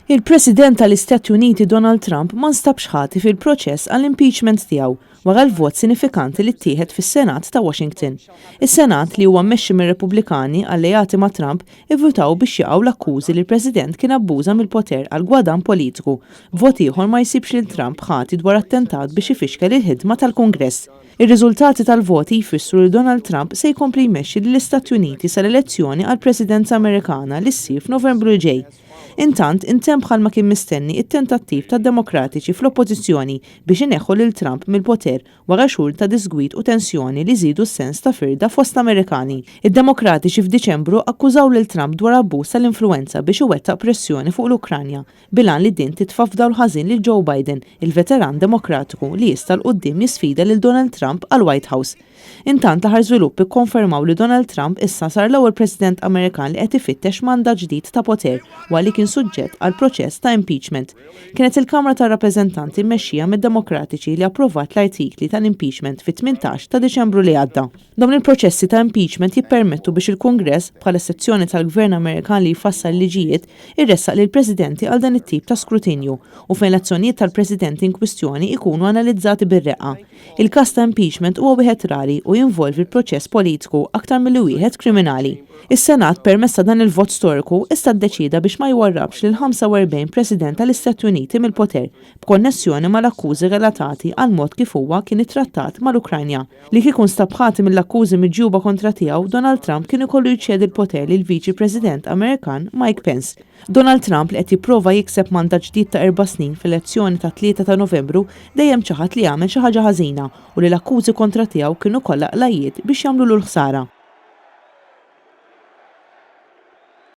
Il-President tal-Istati Uniti Donald Trump ma nstabx ħati fil-proċess għall-impeachment tiegħu wara l-vot sinifikanti li ttieħed fis-Senat ta' Washington. Is-Senat, li huwa mmexxi mir-Repubblikani alleati ma' Trump, ivvutaw biex jaqgħu l-akkużi li l-President kien abbuża mill-poter għal gwadann politiku, b'vot ieħor ma jsibx lil Trump ħati dwar attentat biex ifixkel il-ħidma tal-Kungress. Ir-riżultati tal-voti jfissru li Donald Trump se jkompli jmexxi lill-Istati Uniti sal-elezzjoni għall-Presidenza Amerikana li ssir f'Novembru li ġej. Intant, intemm bħalma kien mistenni t-tentattiv tad-Demokratiċi fl-Oppożizzjoni biex ineħħu lil Trump mill-poter wara xhur ta' diżgwid u tensjoni li żiedu s-sens ta' firda fost l-Amerikani. Id-Demokratiċi f'Diċembru akkużaw lil Trump dwar abbuż tal-influwenza biex iwettaq pressjoni fuq l-Ukranja bil-għan li din titfa' f'dawl ħażin lil Joe Biden, il-veteran Demokratiku li jista' 'l quddiem jisfida lil Donald Trump għall-White House. Intant l-aħħar żviluppi kkonfermaw li Donald Trump issa sar l-ewwel President Amerikan li qed ifittex mandat ġdid ta' poter wara li kien suġġett għal proċess ta' impeachment. Kienet il-Kamra tar-Rappreżentanti mmexxija mid-Demokratiċi li approvat l-artikli tal-impeachment fit-18 ta' Diċembru li għadda. Dawn il-proċessi ta' impeachment jippermettu biex il-Kungress, bħala sezzjoni tal-Gvern Amerikan li jfassal liġijiet, iressaq lill-Presidenti għal dan it-tip ta' skrutinju u fejn l-azzjonijiet tal-Presidenti inkwistjoni jkunu analizzati bir-reqqa. Il-każ ta' impeachment huwa wieħed rari u jinvolvi l-proċess politiku aktar milli wieħed kriminali. Is-Senat, permezz ta' dan il-vot storiku, issa ddeċieda biex ma jwarrabx lill-45 President tal-Istati Uniti mill-poter b'konnessjoni mal-akkużi relatati għall-mod kif huwa kien ittrattat mal-Ukranja. Li kieku nstab ħati mill-akkużi miġjuba kontra tiegħu, Donald Trump kien ikollu jċedi l-poter lill-Viċi President Amerikan Mike Pence. Donald Trump li qed jipprova jikseb mandat ġdid ta' erba' snin fl-elezzjoni tat-3 ta' Novembru dejjem ċaħad li għamel xi ħaġa ħażina u li l-akkużi kontra tiegħu kienu kollha qlajjiet biex jagħmlulu l-ħsara.